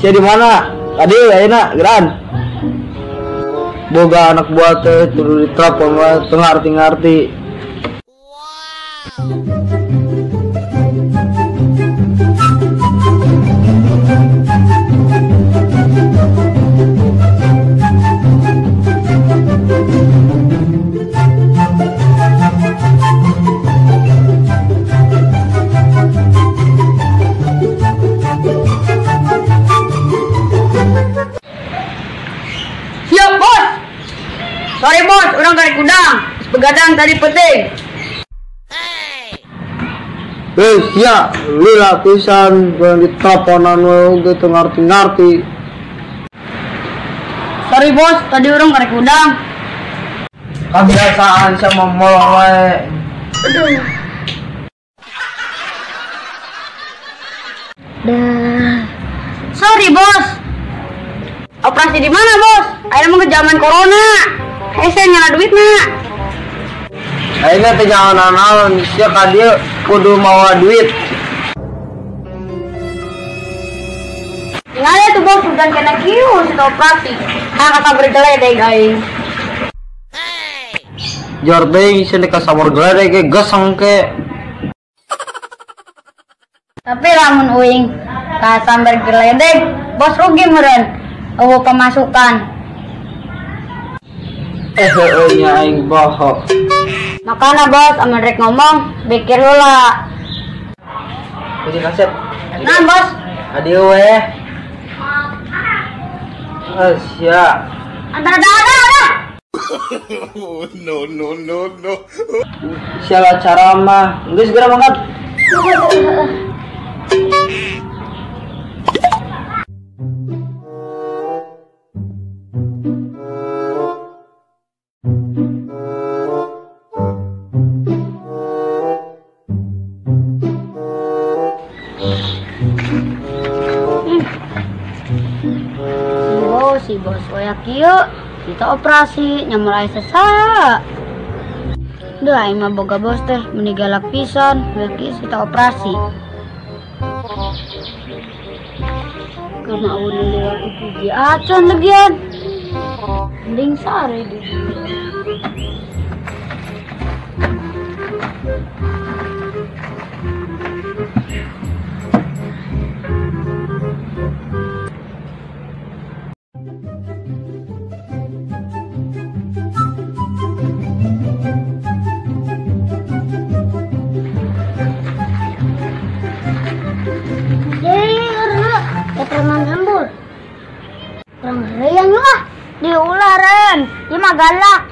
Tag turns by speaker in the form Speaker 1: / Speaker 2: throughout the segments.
Speaker 1: Sia di mana? Tadi ayeuna geran. Boga anak buah teh turu ditelepon wae teu ngarti-ngarti.
Speaker 2: Siap bos. Sorry bos, orang tarik kudang. Begadang tadi penting.
Speaker 1: Hei, sia, lila pisan gua diteleponan we oge teu ngarti-ngarti.
Speaker 2: Sorry bos, tadi orang tarik kudang.
Speaker 1: Kebiasaan sama molong wae.
Speaker 2: Aduh. Dah. Sorry bos. Operasi di mana bos? Ayeuna mah zaman corona. Hese nyala duitna.
Speaker 1: Ayeuna teh jangan naon-naon, sia ka dieu kudu mawa duit.
Speaker 2: Tinggal tuh bos udah kena kieu si operasi. Ah kata bergeledek aing.
Speaker 1: Jor deui sia ka samor geledek ge geseng ke.
Speaker 2: Tapi lamun uing ka sambar geledek, bos rugi meureun. Eueuh pemasukan.
Speaker 1: Heueuh nya aing bohong.
Speaker 2: Makana bos amun rek ngomong pikir heula.
Speaker 1: Kudu kasep.
Speaker 2: Nah bos.
Speaker 1: Adieu we. Ah sia.
Speaker 2: Ada ada ada ada.
Speaker 3: No no no no.
Speaker 1: Sia lah cara mah. Geus segera mangkat.
Speaker 2: Si bos oya kieu kita operasi nyamur aya sesa. Duh aing mah boga bos teh meni galak pisan, oya kieu kita operasi. Karena aweun lewat UPG acan legian. Mending sare deh. Diulah dia mah galak.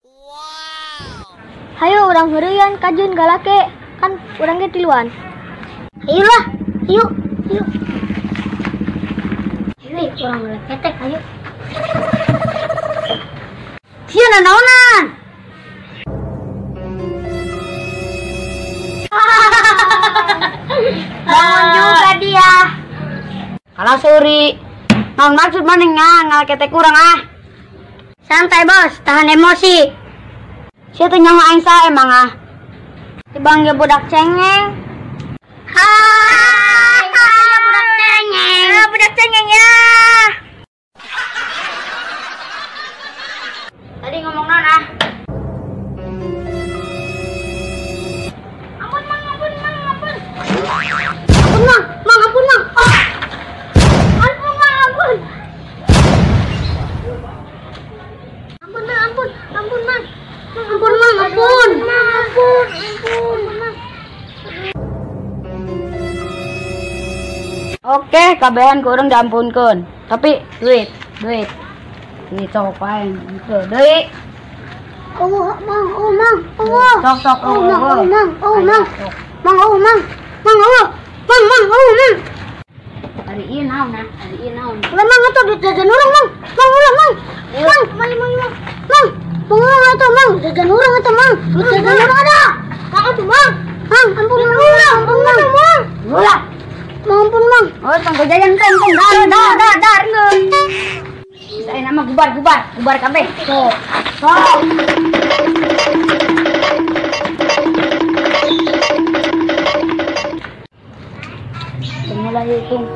Speaker 4: Wow. Hayo urang heureuyan kajun galake kan urang ge tiluan. Ayo lah, yuk, yuk. Ayo urang ketek ayo.
Speaker 2: Sia nanaonan?
Speaker 4: Bangun juga dia.
Speaker 2: Kalah suri. Naon maksud maneh ngalaketek urang ah?
Speaker 4: Santai bos, tahan emosi.
Speaker 2: Sia teh nyaho aing saha emang ah?
Speaker 4: Tibang ge budak cengeng. Hai, budak cengeng. Budak cengeng ya.
Speaker 2: Tadi ngomong naon ah?
Speaker 4: Ampun mang, ampun mang, ampun. Ampun mang, mang ampun mang. Oh. Ampun mang, ampun. Ampun mang, ampun, ampun mang. Ampun mang, ampun. Mang, ampun, ampun mang.
Speaker 2: Oke, kabehan ku urang diampunkeun. Tapi duit, duit. Ini cowok aing gitu. Deui.
Speaker 4: Oh, mang, oh mang, oh.
Speaker 2: Sok sok
Speaker 4: oh mang, oh mang, oh mang. Mang, oh mang. Mang, oh. Mang, mang, oh mang.
Speaker 2: Ari ieu naon ah? Ari ieu naon?
Speaker 4: Ulah mang atuh duit jajan urang mang. Mang ulah mang. Mang, mang, mang, mang. Mang, mang urang atuh mang, jajan urang atuh mang. Duit jajan urang ada. Mang atuh mang. Mang, ampun ulah, ampun mang.
Speaker 2: Ulah.
Speaker 4: Mang ampun mang.
Speaker 2: Oh, tong jajan kan, tong dar dar dar dar geus. Saya nama gubar gubar, gubar kabeh. Sok. Sok. Mulai hitung.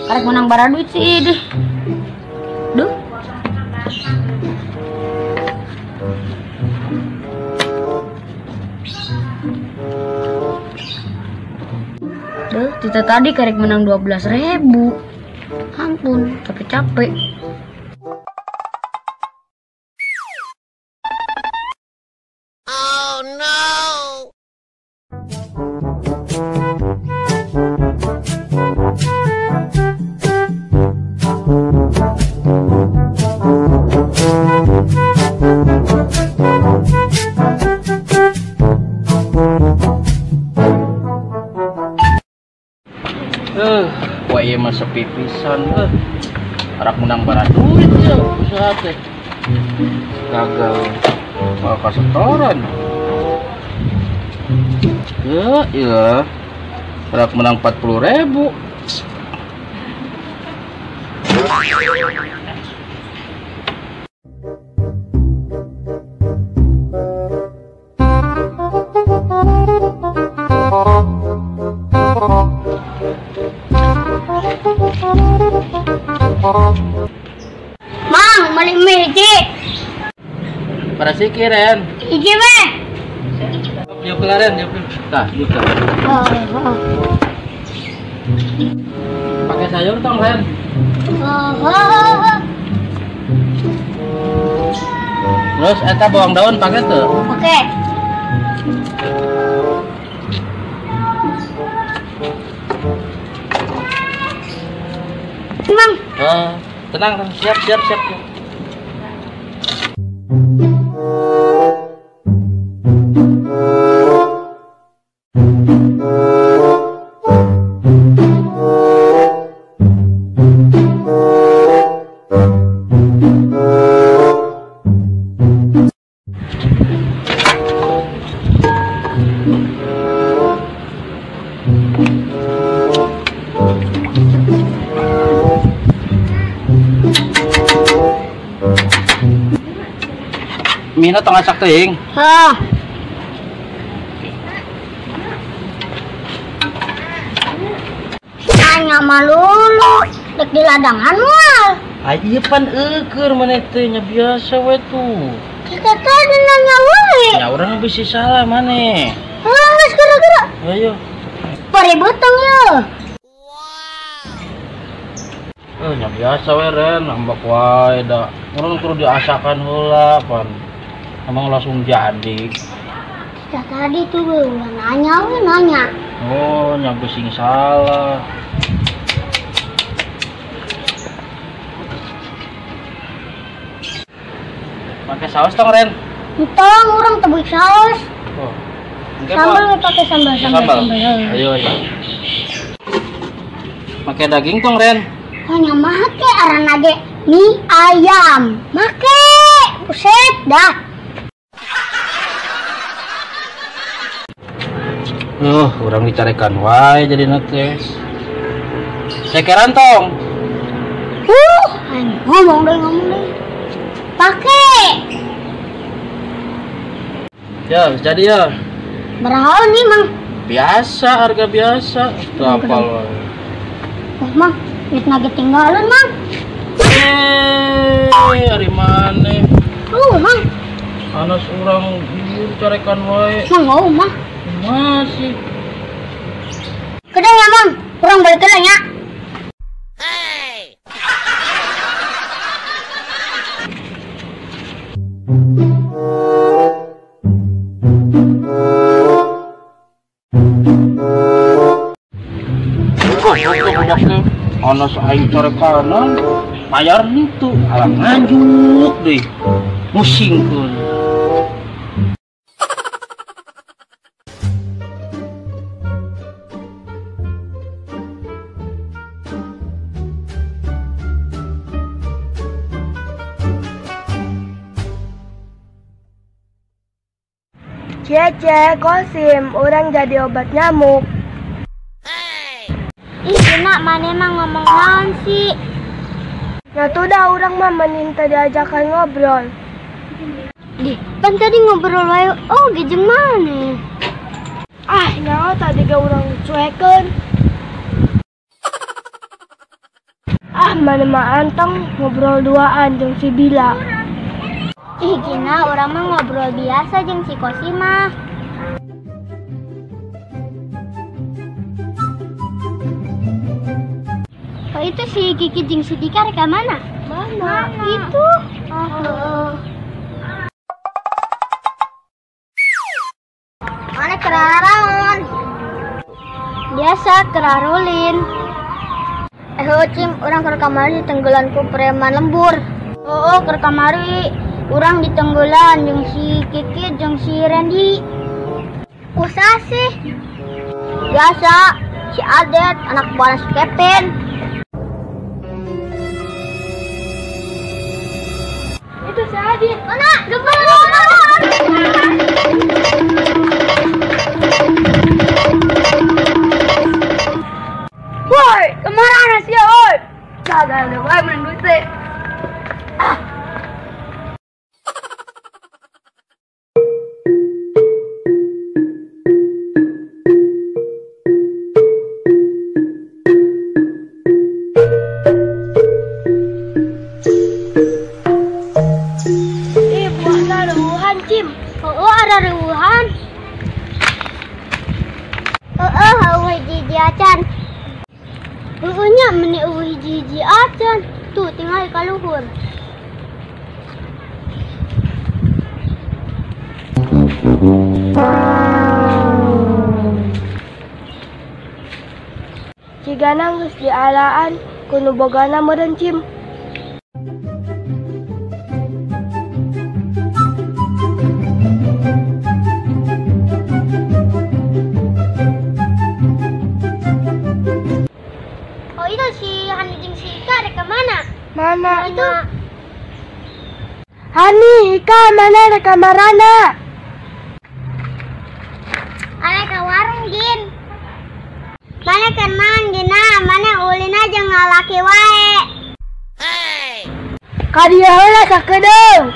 Speaker 2: Karek menang bara duit sih deh. Duh. Duh, kita tadi karek menang 12.000. Ampun, capek-capek.
Speaker 5: Oh no.
Speaker 6: Wah iya mah sepi pisan Arek menang bara duit ya usaha teh. Gagal mau kasetoran. Ya iya. Arek menang 40.000.
Speaker 4: Mang, beli mie hiji.
Speaker 6: Para sikir, Ren.
Speaker 4: Hiji we.
Speaker 6: Yuk lah, Ren, yuk. Tah, gitu.
Speaker 4: Oh.
Speaker 6: Pakai sayur tong, Ren.
Speaker 4: Oh.
Speaker 6: Terus eta bawang daun pakai tuh?
Speaker 4: Pakai. Mang.
Speaker 6: Oh, tenang, tenang. Siap, siap, siap. Mina tong asak teuing.
Speaker 4: Hah. Nanya malulu, dek di ladangan moal.
Speaker 6: Ah ieu pan eueur maneh teh nya biasa we tuh.
Speaker 4: Kita teh nanya we.
Speaker 6: Nya urang bisi salah maneh.
Speaker 4: Heuh geus gara-gara.
Speaker 6: Ayo.
Speaker 4: Paributang ye.
Speaker 6: Wow. Nya biasa we Ren, ambak wae da. Urang kudu diasakan heula pan. Emang langsung jadi.
Speaker 4: Ya tadi tuh gue udah nanya, gue nanya.
Speaker 6: Oh, nyampe sing salah. Pakai saus dong, Ren?
Speaker 4: Entong, orang tebuk saus.
Speaker 6: Oh.
Speaker 4: Sambal pakai sambal, sambal, sambal.
Speaker 6: Ayo, ayo. Pakai daging dong, Ren?
Speaker 4: Hanya make aran age mie ayam. Make, buset dah.
Speaker 6: Orang dicarekan wae jadi nate. Sekeran tong.
Speaker 4: Ngomong deh, ngomong deh. Pakai.
Speaker 6: Ya, jadi ya.
Speaker 4: Berapa nih, Mang?
Speaker 6: Biasa, harga biasa. Berapa loh?
Speaker 4: Oh, Mang, duit nugget tinggalin, Mang.
Speaker 6: Hari mana?
Speaker 4: Mang.
Speaker 6: Anas orang ieu carekan wae.
Speaker 4: Mang, mau, Mang.
Speaker 6: Masih.
Speaker 4: Kedeng ya, Mang. Kurang balik ke ya.
Speaker 5: Hey.
Speaker 6: Anas aing carekanan bayar itu alang nganjuk deh. Musingkeun.
Speaker 7: Cece, kosim, orang jadi obat nyamuk.
Speaker 4: Ih, enak mana emang ngomong naon sih?
Speaker 7: Nah tuh dah orang mah meninta diajakan ngobrol.
Speaker 4: Di, pan tadi ngobrol wae, oh gejeng mana?
Speaker 7: Ah, nyawa tadi gak orang cuekeun. Mana mah anteng ngobrol duaan jeung si Bila.
Speaker 4: Ih, Gina, urang mah ngobrol biasa jeung si Kosi mah. Oh, itu si Kiki jeung si Dika rek ka mana?
Speaker 7: Mana?
Speaker 4: Itu. Oh. Mana keraraon? Biasa kerarulin. Cim, urang keur kamari ditenggelan ku preman lembur. Oh, keur kamari urang ditenggelan jeung si Kiki jeung si Randy. Kusaha sih? Biasa, si Adet anak buah si Kevin.
Speaker 7: Itu si Adit.
Speaker 4: Mana? Gempar.
Speaker 7: Woi, kemana sih, woi? Gagal deh, woi, main duit deh. Ih, buahna reuhan, Cim.
Speaker 4: Oh, ada reuhan. Heeh, heueuh hiji-hiji acan. Heueuh nya meni eueuh hiji-hiji acan. Tuh tinggal ka luhur.
Speaker 7: Cigana geus dialaan ku nu bogana meureun, Cim.
Speaker 4: Oh, itu si Hani jeung si Ika rek ka mana?
Speaker 7: Mana?
Speaker 4: Itu.
Speaker 7: Hani, Ika, mana rek ka marana?
Speaker 4: Arek ka warung, Gin. Mana kenan, Gina? Mana ulina jeung ngalaki wae.
Speaker 5: Hey!
Speaker 7: Ka dieu heula sakedeung.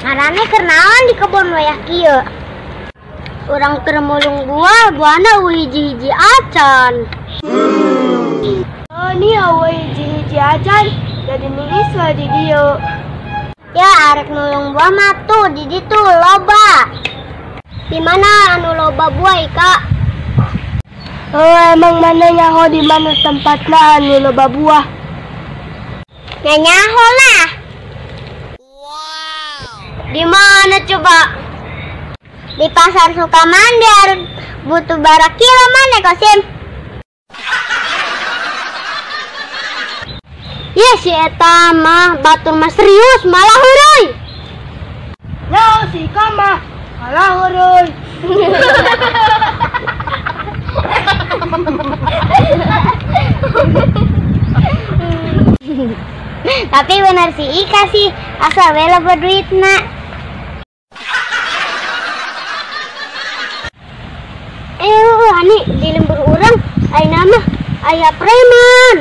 Speaker 4: Marane keur naon di kebon wayah kieu? Urang keur mulung buah, buahna eueuh hiji-hiji acan.
Speaker 7: Oh, ni eueuh hiji-hiji acan, jadi niis we di dieu.
Speaker 4: Ya, arek mulung buah mah tuh di ditu loba. Di mana anu loba buah, Ika?
Speaker 7: Oh, emang mana nyaho di mana tempatna anu loba buah?
Speaker 4: Ya nyaho lah. Di mana coba? Di pasar Sukamandi butuh barak kilo mana Kosim? Ya si eta mah batur mah serius malah heureui.
Speaker 7: Ya si Ika mah malah heureui.
Speaker 4: Tapi benar si Ika sih asal we loba duitna. Hani di lembur urang ayeuna mah aya preman.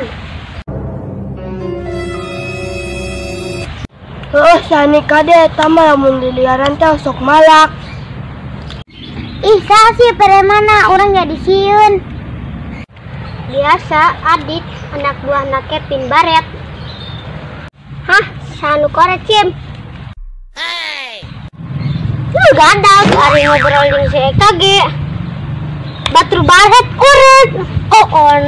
Speaker 7: Heuh, sani kade eta mah lamun diliaran teh sok malak.
Speaker 4: Ih, saha sih premana urang jadi sieun. Biasa Adit anak buahna Kevin Baret. Hah, sanu koret, Cim.
Speaker 5: Hey.
Speaker 4: Lu gadak ari ngobrol jeung si Eka ge. Batur baret urut oon.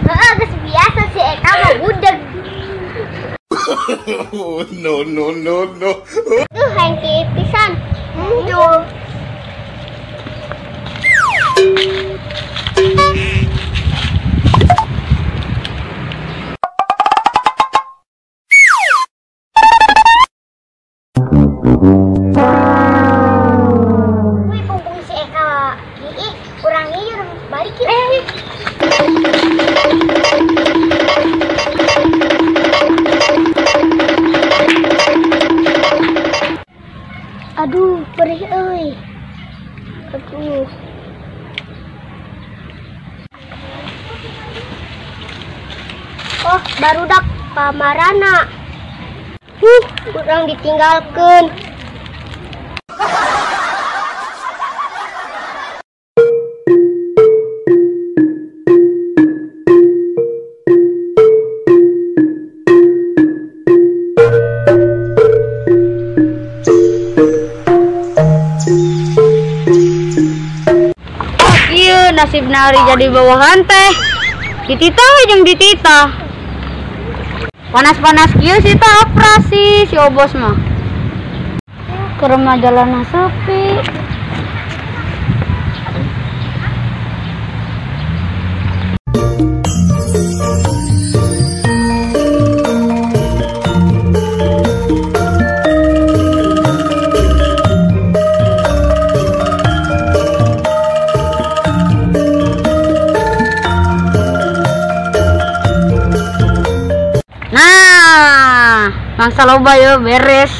Speaker 4: Heeh, geus biasa si Eka mah budeg.
Speaker 3: No, no, no, no.
Speaker 4: Duh, hayang kieu pisan. Duh. Wih, punggung si Eka ih, kurang ieu balik ieu. Aduh, perih euy. Aduh. Oh, barudak Kamarana. Urang ditinggalkeun.
Speaker 2: Ieu nasib nari jadi bawahan teh. Dititah we jeung dititah. Panas-panas kieu sih tah operasi si Obos mah.
Speaker 4: Keur mah jalanna sepi.
Speaker 2: Nah, mangsa loba ya beres.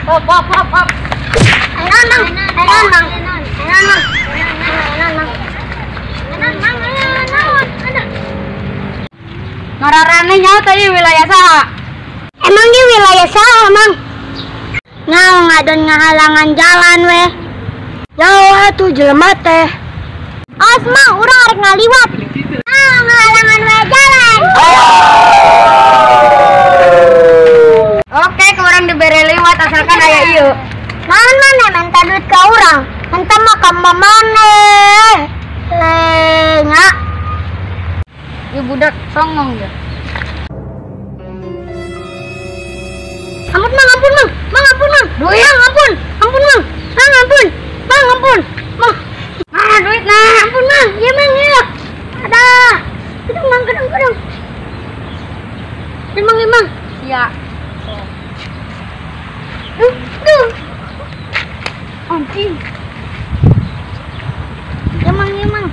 Speaker 2: Hop hop hop hop.
Speaker 4: Ayo nang, ayo nang, ayo nang, ayo nang, ayo nang, ayo nang.
Speaker 2: Mararane nyaho teh ieu wilayah saha?
Speaker 4: Emang di wilayah saha, Mang? Ngau ngadon ngahalangan jalan weh.
Speaker 7: Nyaho atuh jelema teh.
Speaker 4: Awas Mang, urang arek ngaliwat. Ah, ngahalangan we jalan.
Speaker 2: Oke, ke urang dibere liwat asalkan aya ieu.
Speaker 4: Naon maneh menta duit ka urang? Menta mah ka maneh. Lenga.
Speaker 2: Ieu budak songong ya.
Speaker 4: Ampun Mang, ampun Mang. Mang ampun Mang.
Speaker 2: Duit.
Speaker 4: Mang ampun. Ampun Mang. Mang ampun. Mang ampun. Mang.
Speaker 2: Ah, duit nah.
Speaker 4: Ampun Mang. Iya Mang, iya. Ada. Gedung Mang, gedung, gedung. Iya Mang, iya Mang.
Speaker 2: Sia.
Speaker 4: Duh, duh.
Speaker 2: Anjing.
Speaker 4: Iya Mang, iya Mang.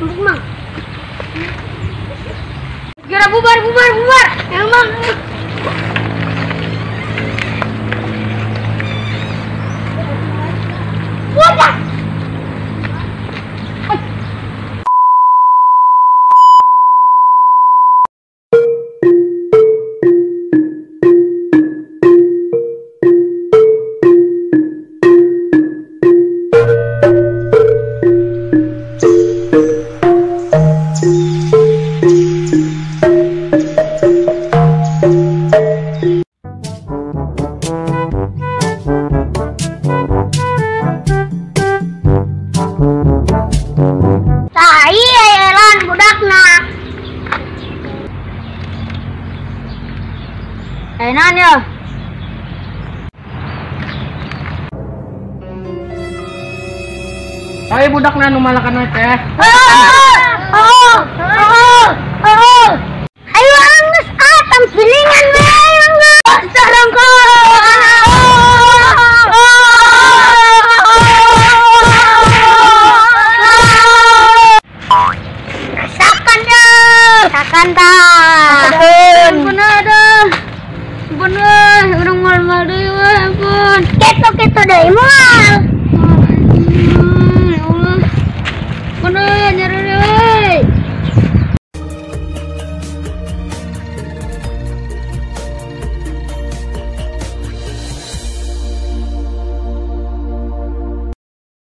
Speaker 4: Ampun Mang.
Speaker 2: Segera bubar, bubar, bubar.
Speaker 4: Ya Mang. Wadah. Tah iya elan budakna.
Speaker 2: Enak ya.
Speaker 6: Ayo budakna nu malakan we teh.
Speaker 4: Oh, oh, oh. Ayo angges atam pilingan we angges. Sarangko. Rasakan deh. Rasakan tah.
Speaker 2: Ampun ada. Ampun weh, urang moal-moal deui weh, ampun.
Speaker 4: Keto-keto deui moal.